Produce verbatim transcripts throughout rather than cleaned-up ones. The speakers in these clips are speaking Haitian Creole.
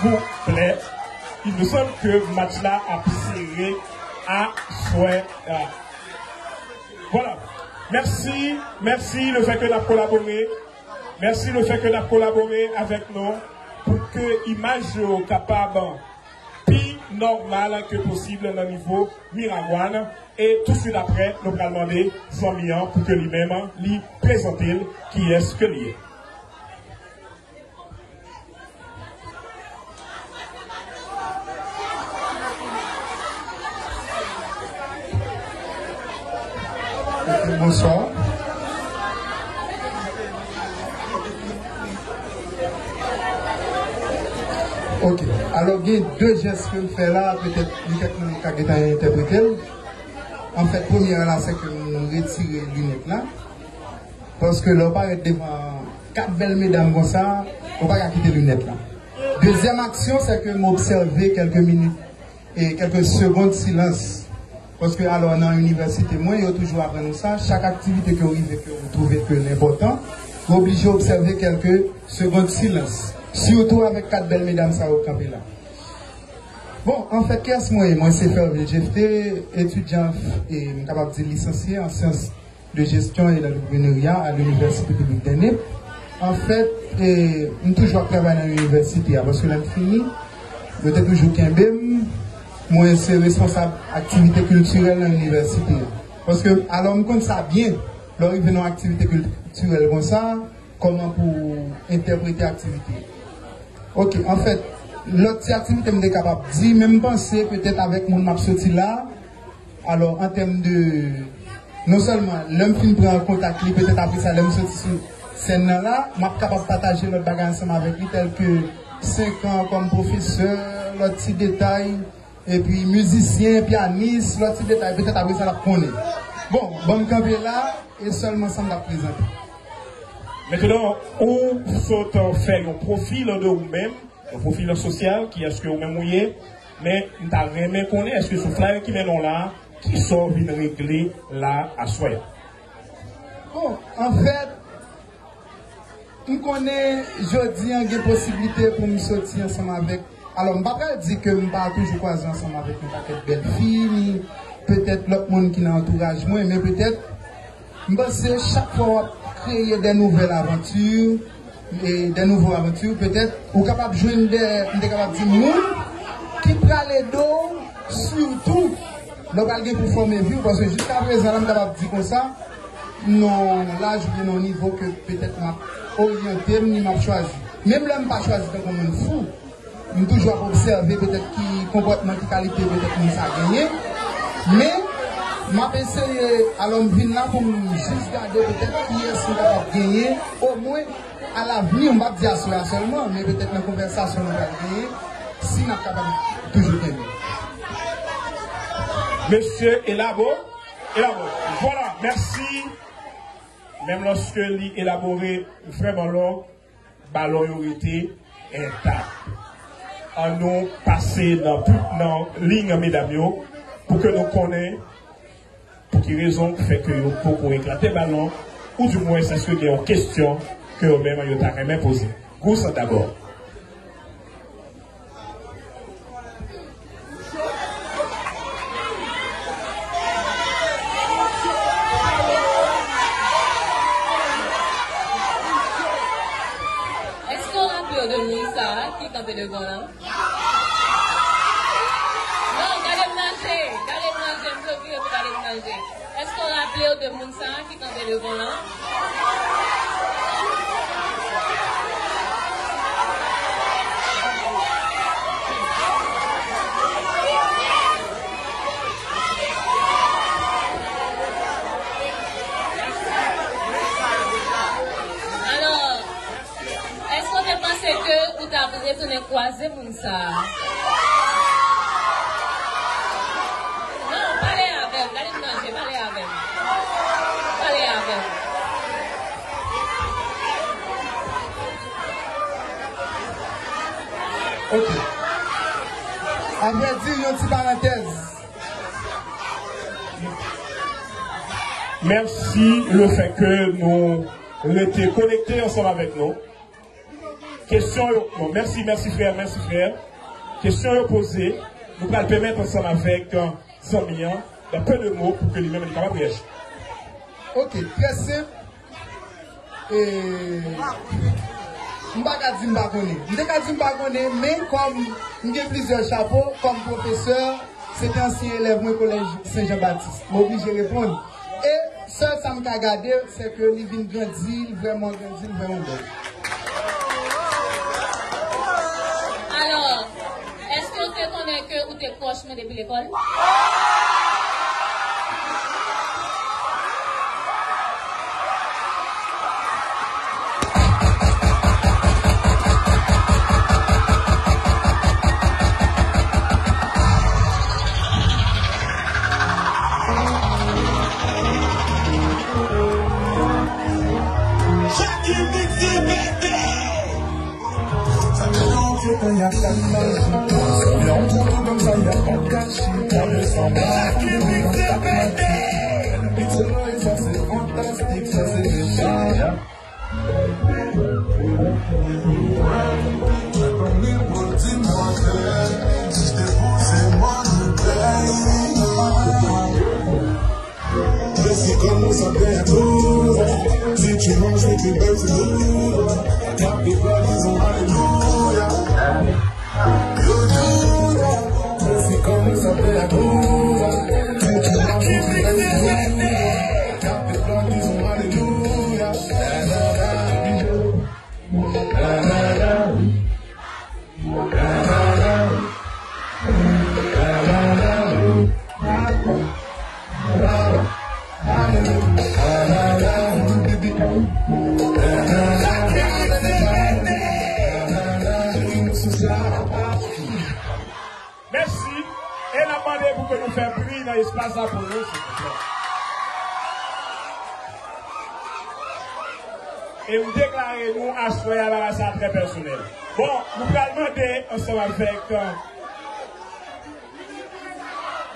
Souple, il me semble que match la ap sere aswè a. Voilà. Mèsi, mèsi le fait que n ap kolabore. Mèsi le fait que n ap kolabore avèk nou pou ke imaj yo kapab pi nòmal ke posib nan nivo Miragwàn. E touswit apre, nou pral mande zanmi an pou ke li menm li prezante l kiyès ke li ye. Bonswa. Ok. Alò, gen de jès ke m fè la, petèt li kèk moun ka gentan entèprete l. Anfèt, premye a la, se ke m retire linèt la. Paske lè w parèt devan kat bèl medam konsa, ou pa ka kite linèt la. Dezyèm aksyon, se ke m obsève kèlke minit e kèlke segond silans. Paske alò nan inivèsite mwen, yo toujou aprann nou sa, chak aktivite ke w rive ke w twouve ke l enpòtan, w oblije obsève kèlke segond silans. Sitou avèk kat bèl medam sa yo k kanpe la. Bon, anfèt, kiyès mwen ye? Mwen se Fervil Jephté, etidyan, e m kapab di lisansye an syans de jesyon e lantreprenarya a Linivèsite Piblik dè Nip. Anfèt, e, m toujou ap travay nan inivèsite a, paske lè m fini, yo te toujou kenbe m. Mwen se responsab aktivite kiltirèl nan inivèsite a. Paske, alò, m konn sa byen, lè w rive nan aktivite kiltirèl konsa, kòman pou entèprete aktivite. Ok, anfèt, lòt ti aktivite m te kapab di, men m panse petèt avèk moun m ap soti la, alò, an tèm de, non sèlman, lè m fin pran kontak li, petèt apre sa, lè m soti sou sèn nan la, m ap kapab pataje lòt bagay ansanm avèk li, tèlke senk an kòm pwofesè, lòt ti detay, epi mizisyen, pyanis, lòt ti detay, petèt apre sa, l ap konnen. Bon, ban m kanpe la, e sèlman sa m t ap prezante. Mentnan, ou sot fè yon pwofil de ou menm, yon pwofil sosyal, kiyès ke ou menm ou ye, men m ta renmen konnen, èske sou flyer ki mennen w la, kisa w vin regle la aswè a? Bon, anfèt, m konnen jodi an gen posiblite pou m soti ansanm avèk, alò, m pa pral di ke m pa toujou kwaze ansanm avèk yon pakèt bèl fi, ni petèt lòt moun ki nan antouraj mwen, men petèt M panse chak fwa w ap kreye de nouvèl avanti, e de nouvo avanti, petèt, ou kapab jwenn de, m te kapab di, moun ki pral ede w, sitou lè w pral gen pou fòme vi w, paske jiskaprezan la, m kapab di konsa, nan laj oubyen nan nivo ke petèt m ap oryante m, ni m ap chwazi. Menm lè m pa chwazi tankou moun fou, M toujou ap obsève petèt ki konpòtman, ki kalite petèt moun sa genyen. Men, m ap eseye, alò m vin la pou m jis gade petèt kiyès m kapab genyen, omwen alavni, m p ap di aswè a sèlman, men petèt nan konvèsasyon nou pral genyen, si n ap kapab toujou kenbe. Mesye Elabo, Elabo, vwala, mèsi. Menm lòske li elabore vrèman long, balon yo rete entak. Ann nou pase nan, nan liy medam yo pou ke nou konnen pou ki rezon k fè ke yo poko eklate balon, oudimwens èske gen yon kesyon ke yo menm yo ta renmen poze. Gous dabò. Èske w raple w de moun sa a ki kanpe devan w lan? Non, gade m manje, gade m manje, m te oblije pou gade m manje. Èske w raple w de moun sa a ki kanpe devan w lan? Alò, èske w te panse ke ou t ap retounen kwaze moun sa a? Non, pale avè m, gade m nan je, pale avè m. Pale avè m. Ok. Avrèdi, yon ti parantèz. Mèsi le fè ke nou rete konekte ansanm avèk nou. Kesyon yo, bon, mèsi, mèsi frè, mèsi frè. Kesyon yo poze, nou pral pèmèt ansanm avèk, euh, zanmi an, dans peu de mots, pou ke li menm li kapab reyaji. Ok, trè senp. E, m pa ka di m pa konnen. M te ka di m pa konnen, men kòm m gen plizyè chapo, kòm pwofesè, se te ansyen elèv mwen kolèj Sen Jan Batis. M oblije reponn. E sèl sa m ka gade, se ke li vin grandi, li vrèman grandi, li vrèman bèl. Alò, èske w te konnen ke ou te crush mwen depi lekòl? Jackie Mix repete! Sa te yon vye tan y ap tann nan. Sa vle yon photo kòm sa y ap pa kache. Jackie Mix repete! Piti Loiza se fantastik, sa se deja. Mèsi kòm ou sa fè tou. Si tu manges, fais que belle figure. Capte pas, disons alléluia. Mèsi kòm ou sa fè tou. Si tu manges, fais que belle figure. Capte pas, disons alléluia. Mèsi. E n ap mande pou ke nou fè bri nan espas la pou nou, silvouplè. E m deklare nou aswè a bagay sa trè pèsonèl. Bon, nou pral mande ansanm avèk, euh,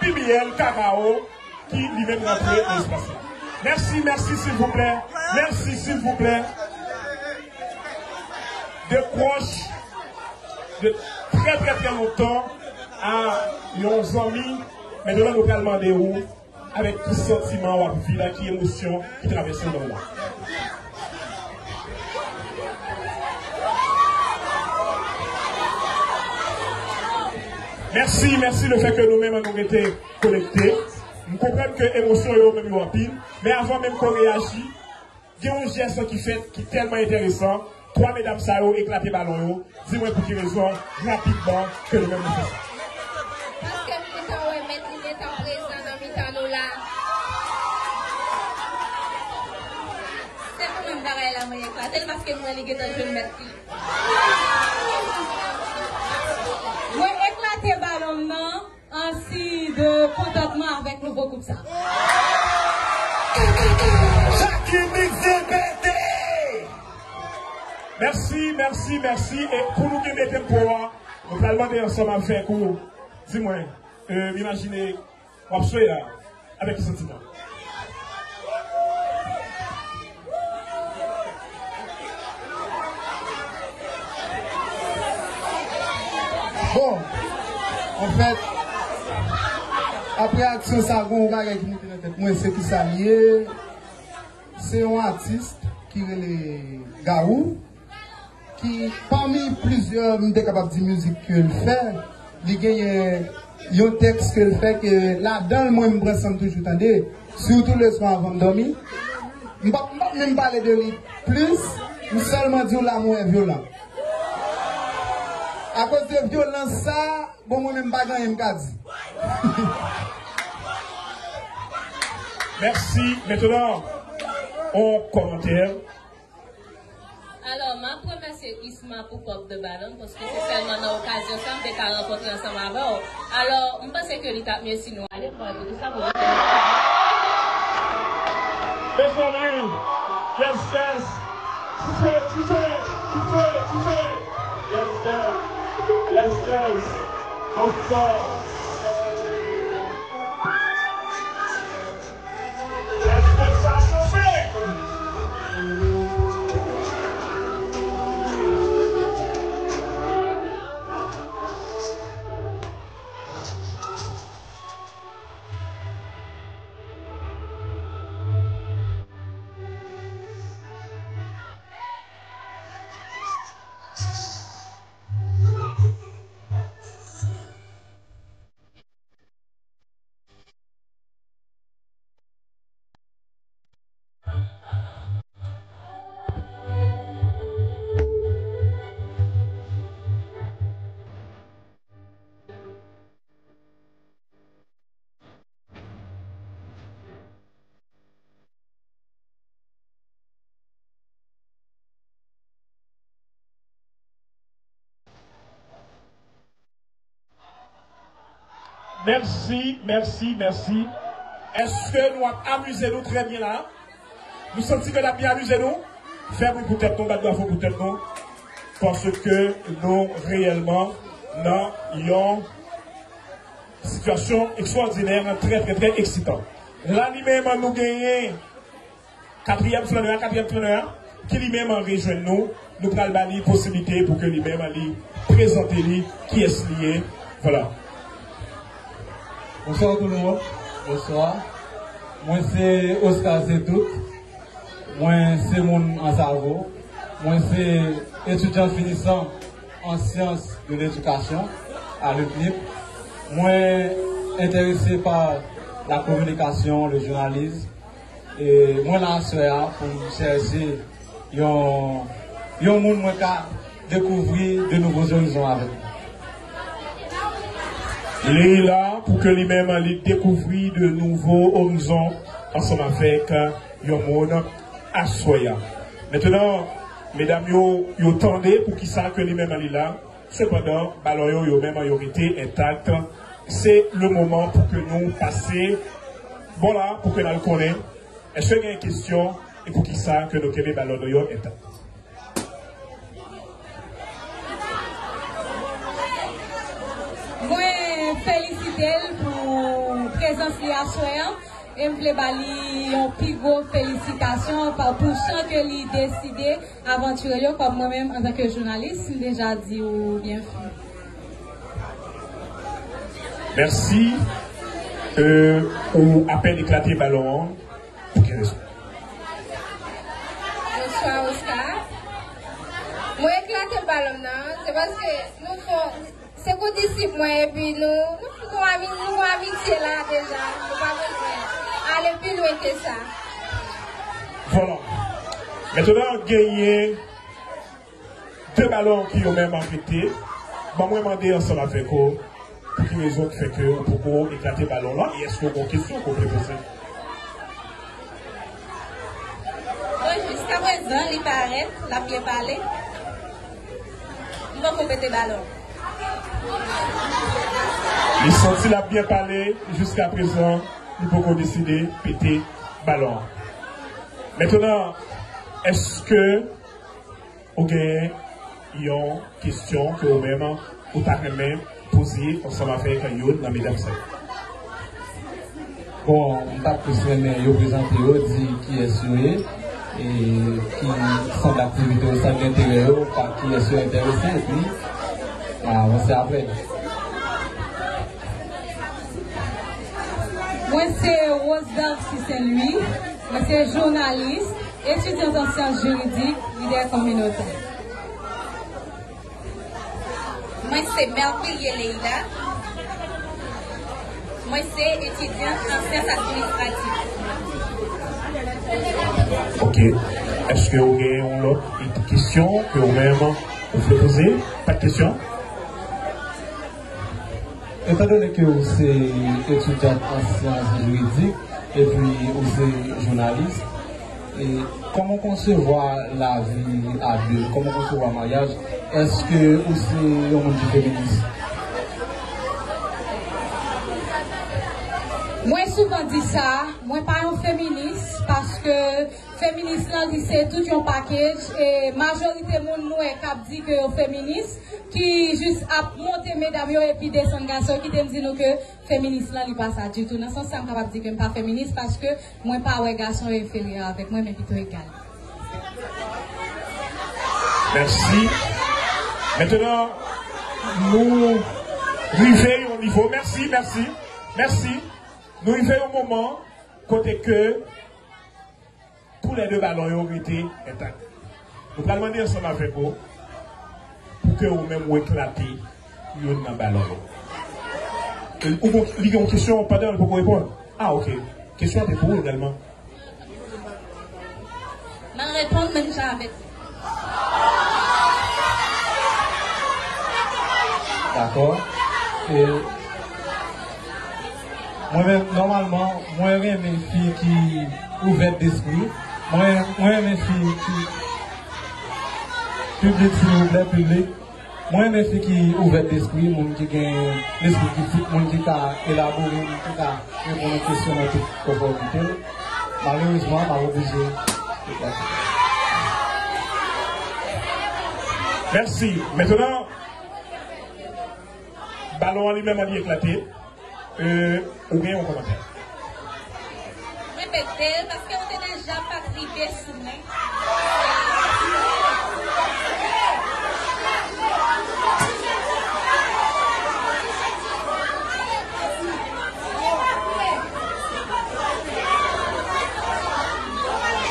P B L Kakao ki li menm rantre nan espas la. Mèsi, mèsi, silvouplè. Mèsi, silvouplè. De crush de trè, trè, trè lontan a yon zanmi. Mentnan, nou pral mande w avèk ki santiman w ap viv la, ki emosyon ki travèse w nan moman. Mèsi, mèsi lefètke nou menm nou rete konekte. M konprann ke emosyon yo menm yo anpil, men avan menm ke w reyaji, gen yon jès ki fèt ki tèlman enteresan. Twa medam sa yo eklate balon yo. Di mwen pou ki rezon, rapidman, ke nou menm nou fè sa. Paske m gentan wè mèt li gentan prezan nan mitan nou la. Se pou mwen bagay la mwen eklate l, paske m wè li gentan jwenn mèt li. Mwen eklate balon m nan. An siy de kontantman avèk nouvo koup sa. Jackie Mix repete! Mèsi, mèsi, mèsi. E pou nou kenbe tempo a, nou pral mande ansanm avèk ou. Di mwen, euh, imajine w ap swe la. Avèk ki santiman? Bon, anfèt, apre aksyon sa, gen yon bagay ki moute nan tèt mwen, se kisa l ye? Se yon atis ki rele Gawou, ki, pami plizyè, m te kapab di mizik ke l fè, li genyen yon tèks ke l fè ke ladan l mwen m pran san m toujou tande, surtout le soir avan m dòmi. M p ap, m p ap menm pale de li plis, m sèlman di w l'amour est violent. Akoz de vyolans sa, bon, mwen menm m pa gen anyen m ka di. Mèsi. Mentnan, yon kòmantè. Alò, m ap remèsye Isma pou pòp de balon, paske se sèlman nan okazyon sa m te ka rankontre ansanm avè w. Alò, m panse ke li t ap mye si nou ale, pou nou sa pou nou. Mezanmi, yes, yes. Touche, touche, touche, touche. Yes, yes. Yes, yes. Ansanm. Èske sa chanbe? Mèsi, mèsi, mèsi. Èske nou ap amize nou trè byen la? Nou santi ke n ap byen amize nou? Fè bri pou tèt nou, bat bravo pou tèt nou. Paske nou reyèlman nan yon sitiyasyon ekstwòdinè, trè, trè, trè eksitan. La li menm, nou genyen katriyèm flannè a, katriyèm flannè a, ki li menm rejwenn nou. Nou pral ba li posiblite pou ke li menm li prezante li, kiyès li ye. Vwala. Bonswa tout moun. Bonswa. Mwen se Oscar Zetout. Mwen se moun Anzavo. Mwen se etidyan finisan an syans de ledikasyon a l'UPNIP. Mwen enterese pa la kominikasyon, le jounalis. E mwen la aswè a pou m chèche yon, yon moun mwen ka dekouvri de nouvo orizon avèk. Li la pou ke li menm li dekouvri de nouvo orizon ansanm avèk yon moun aswè a. Mentenan, medam yo, yo tande poukisa ke li menm li la. Sepandan, balon yo, yo menm, yo rete entak. Se le moman pou ke nou pase bò la, pou ke n al konnen èske gen kesyon e poukisa ke nou kenbe balon nou yo entak. Mwen felisite l pou prezans li aswè an e m vle ba li yon pi gwo felisitasyon pa- pou chan ke li deside avantire l yo kòm mwen menm antanke jounalis m deja di w byen fè. Mèsi. Euh, ou apèn eklate balon an. Pou ki rezon? Bonswa Oscar. Mwen eklate balon nan, se paske nou fon se kondisip mwen epi nou nou fon ami nou fon amitye la deja, nou pa bezwen ale pi lwen ke sa. Vwala. Mentenan genyen de balon ki yo menm an rete. Ban mwen mande ansanm avèk ou pou ki rezon ki fè ke ou poko eklate balon lan e èske ou gen kesyon ke ou vle poze? Bon, jiskaprezan li parèt, l ap byen pale. M poko pete balon. Li santi l ap byen pale, jiskaprezan li poko deside pete balon an. Mentenan, èske ou gen yon kesyon ke ou menm ou ta renmen poze ansanm avèk youn nan medam sa yo? Bon, m t ap plis renmen yo prezante yo, di kiyès yo ye, e ki sant daktivite yo, sant denterè yo, pa kiyès yo enterese, epi n a avanse apre. Mwen se Rose Darcy Saint Louis, mwen se jounalis, etidyant an syans jiridik, lidè kominotè. Mwen se Mercurie Leila. Mwen se etidyant an syans administratif. Ok. Èske ou gen yon lòt kesyon ke ou menm ou vle poze? Pa de kesyon? Etandone ke ou se etidyant an syans jiridik epi ou se jounalis, e kòman w konsevwa lavi a de? Kòman w konsevwa maryaj? Èske ou se yon moun ki feminis? Mwen souvan di sa, mwen pa yon feminis paske feminis lan li se tout yon package e majorite moun m wè k ap di ke yo feminis ki jis ap monte medam yo epi desann gason yo kite m di nou ke feminis lan li pa sa ditou. Nan sans sa m kapab di ke m pa feminis paske mwen pa wè gason yo enferyè avèk mwen men pito egal. Mèsi. Mentenan, nou rive yon nivo. Mèsi, mèsi, mèsi. Nou rive yon moman kote ke toulède balon yo rete entak. Nou pral mande ansanm avèk ou pou ke ou menm ou eklate youn nan balon yo. Ou gon, li gen yon kesyon pandan l poko reponn. Ah, ok. Kesyon an te pou ou egalman. M ap reponn menm jan avèk ou. Dakò. E mwen menm, nòmalman, mwen renmen fi ki ouvèt despri. Mwen, mwen renmen fi ki, piblik, silvouplè, piblik. Mwen renmen fi ki ouvè despri, moun ki gen lespri ki fou, moun ki ka elabore, moun ki ka reponn yon kesyon nan tout konfòmite l. Malerezman, m ap oblije deplase. Mèsi. Mentnan, balon an li menm an li eklate. Euh, ou gen yon kòmantè? Mwen pete l paske ou te deja pa t rive sou mwen.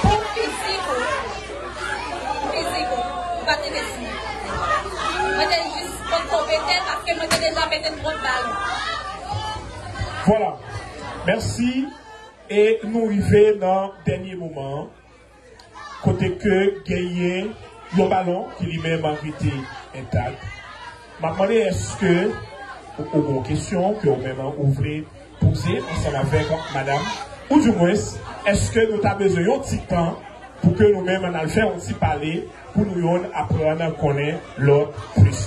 Pou fizik ou, pou fizik ou, ou pa t rive sou mwen. Mwen te jis potko pete l paske mwen te deja pete l twòp balon. Vwala. Mèsi. E nou rive nan dènye moman an, kote ke genyen yon balon ki li menm rete entak. M ap mande èske ou, ou gen yon kesyon ke ou menm ou vle poze ansanm avèk madanm, oudimwens, èske nou ta bezwen yon ti tan pou ke nou menm n al fè yon ti pale, pou nou yonn aprann konnen lòt plis?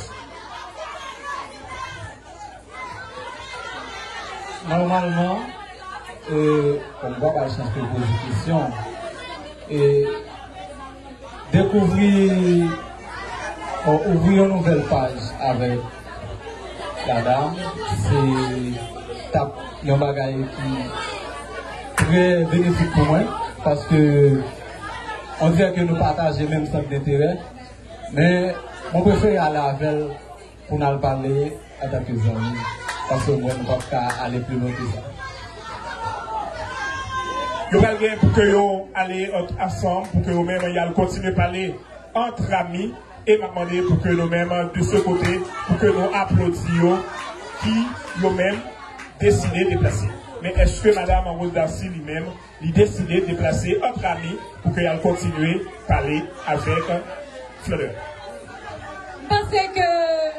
Nòmalman, e, bon, m pa ba l chans pou l poze kesyon. E, dekouvri, bon, ouvri yon nouvèl paj avèk Ladam, se t ap yon bagay ki trè benefik pou mwen, paske on dirè ke nou pataje menm sant denterè, men mwen prefere ale avè l pou n al pale antanke zanmi, paske m wè nou p ap ka ale pi lwen ke sa. Yo pral gen pou ke yo ale ansanm, pou ke yo menm y al kontinye pale entre amis, e m ap mande pou ke nou menm, de ce côté, pou ke nou aplodi yo, ki yo menm deside deplase. Men èske Madam Rose Darcy li menm, li deside deplase entre amis pou ke y al kontinye pale avèk Florent? M panse ke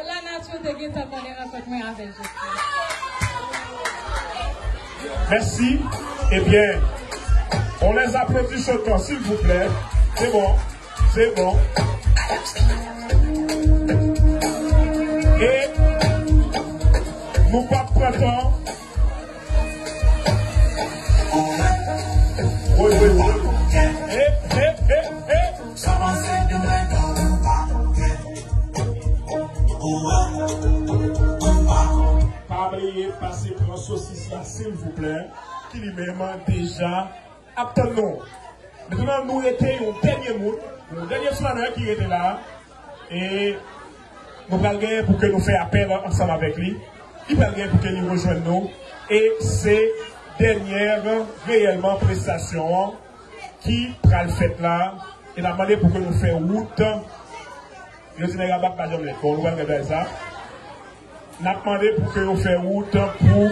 lanati te gentan konnen rankont mwen avèk Joseph. Mèsi. Ebyen, on les applaudit chaudement, s'il vous plaît. C'est bon. C'est bon. E nou p ap pran tan. Woy, woy, woy. E, e, e, e. Pa bliye pase pran sosis la, silvouplè, ki li menm deja ap tann nou. Mentnan, nou rete yon dènye moun, yon dènye flanè ki rete la. E nou pral genyen pou ke nou fè apèl ansanm avèk li. Li pral genyen pou ke li rejwenn nou. E se dènyè reyèlman prestasyon an ki pral fèt la. E n ap mande pou ke nou fè wout. Yo di nèg a bat pa janm lèd. Bon, nou pral gade sa. N ap mande pou ke yo fè wout pou.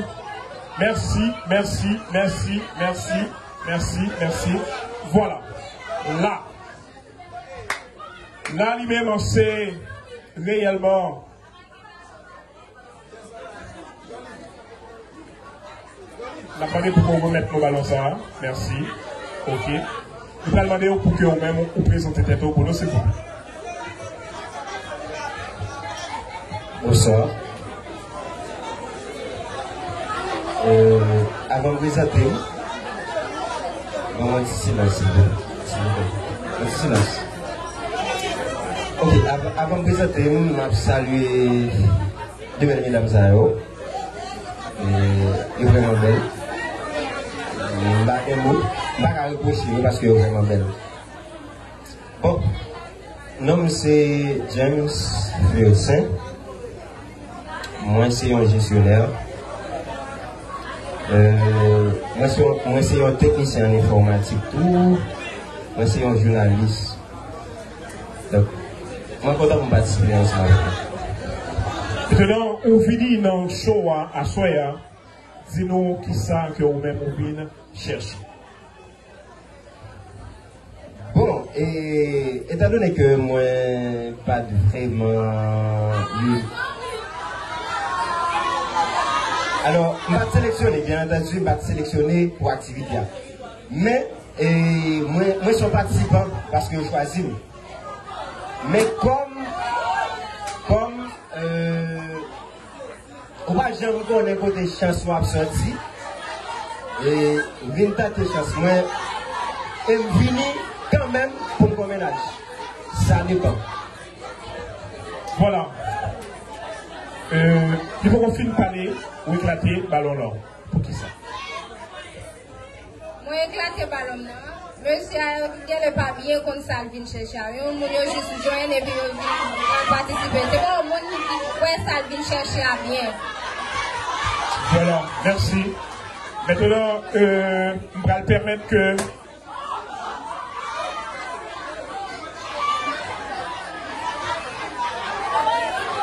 Mèsi, mèsi, mèsi, mèsi, mèsi, mèsi. Vwala. La. La li menm se reyèlman. N ap mande pou ke w remèt nou balon sa a. Mèsi. Ok. Nou pral mande w pou ke w menm ou prezante tèt ou pou nou, silvouplè. Bonswa. Euh, avan m prezante m, ban mwen ti silans, silvouplè. Silvouplè. Yon ti silans. Ok, av- avan m prezante m, m ap salye de bèl medam sa yo. E, yo vrèman bèl. M pa gen mo. M pa ka repwoche yo paske yo vrèman bèl. Bon, non m se James Fleursaint. Mwen se yon jesyonè. Euh, mwen se yon, mwen se yon teknisyen an enfòmatik tou. Mwen se yon jounalis. Donk, mwen kontan pou m patisipe ansanm avèk nou. Mentnan, ou vini nan show a aswè a, di nou kisa ke ou menm ou vin chèche. Bon, e, etandone ke mwen pa t vrèman li. Alò, m pa t seleksyone, byen antandi, m pa t seleksyone pou aktivite a. Men, e, mwen, mwen se yon patisipan paske yo chwazi m. Men kòm, kòm Pa janm konnen kote chans w ap sòti. E vin tante chans mwen. E m vini kanmenm pou m pran mennaj. Sa depann. Vwala. Euh, li poko fin pale, ou eklate balon lan. Poukisa? Mwen eklate balon nan. Mesye a yo genlè pa byen konn sa l vin chèche a. Yon moun yo jis jwenn epi yo vin, euh, patisipe. Se pa yon moun ki wè sa l vin chèche a byen. Vwala, mèsi. Mentnan, euh, m pral pèmèt ke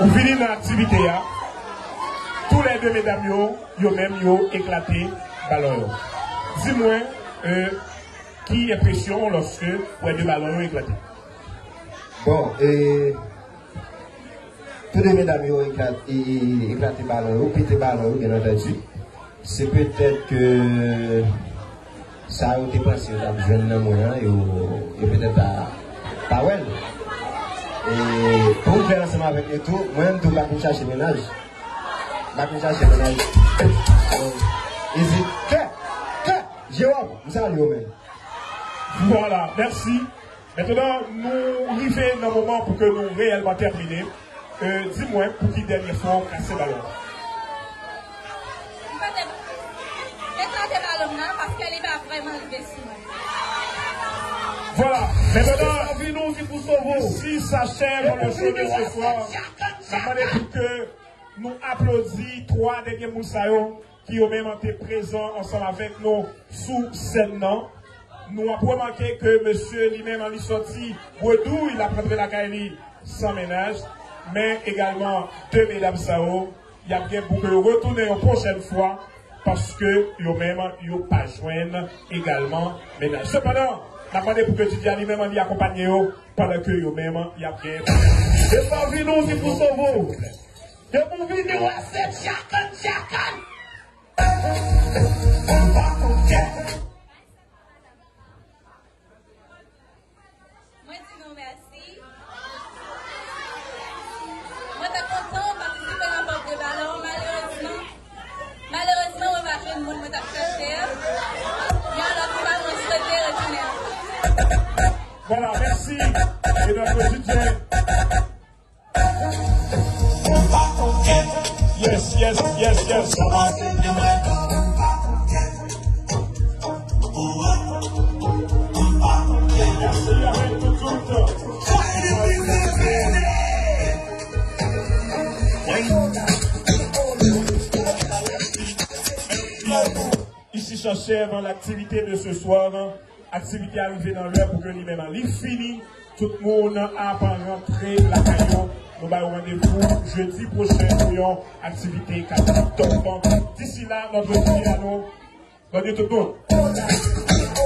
ou vini nan aktivite a. Toulède medam yo, yo menm, yo eklate balon yo. Di mwen, euh, ki enpresyon w lòske w wè de balon yo eklate? Bon, e, toude medam yo eklate, e, e, eklate balon yo, pete balon yo, byen antandi. Se petèt ke sa yo te panse yo t ap jwenn nan mwen an, yo, yo petèt pa, pa wè l. E pou m fè ansanm avèk yo tou, mwen menm tou m pa vin chache mennaj. M pa vin chache mennaj. Bon, Izi, kè, kè, Jewòm, m salye w menm. Vwala, mèsi. Mentnan, nou rive nan moman pou ke nou reyèlman tèmine. Euh, di mwen, pou ki dènye fwa w kase balon? M pa te, eklate balon nan, paske li pa vrèman rive sou mwen. Vwala, mentnan, ici s'achève le show de ce soir. N ap mande pou ke nou aplodi twa dènye moun sa yo ki yo menm te prezan ansanm avèk nou sou sèn nan. Nou ap remake ke mesye li menm li sòti Bredouy, l ap rantre lakay li san mennaj, men egalman de medam sa yo, y ap gen pou ke yo retounen yon pwochèn fwa, paske yo menm yo pa jwenn egalman mennaj. Sepandan, n ap mande pou ke D J a li menm li akonpanye yo pandan ke yo menm y ap gen. E pa vin ou ki pou sove w. Depi w vini, w a se djakan, djakan. Mwen di nou mèsi. Mwen te kontan patisipe nan pòp de balon. Malerezman, malerezman, mwen pa jwenn moun mwen t ap chèche a. Men yon lòt fwa, mwen swete retounen ankò. Vwala, mèsi. E nòt DJ. Yes, yes, yes, yes. Ici s'achève l'activité de ce soir. Aktivite a rive nan lè pou ke li menm li fini. Tout moun ap rantre lakay yo. Nou ba yo randevou jedi pwochen pou yon aktivite k ap top. D'ici là, notre vie à nous. Bonne nuit tout le monde.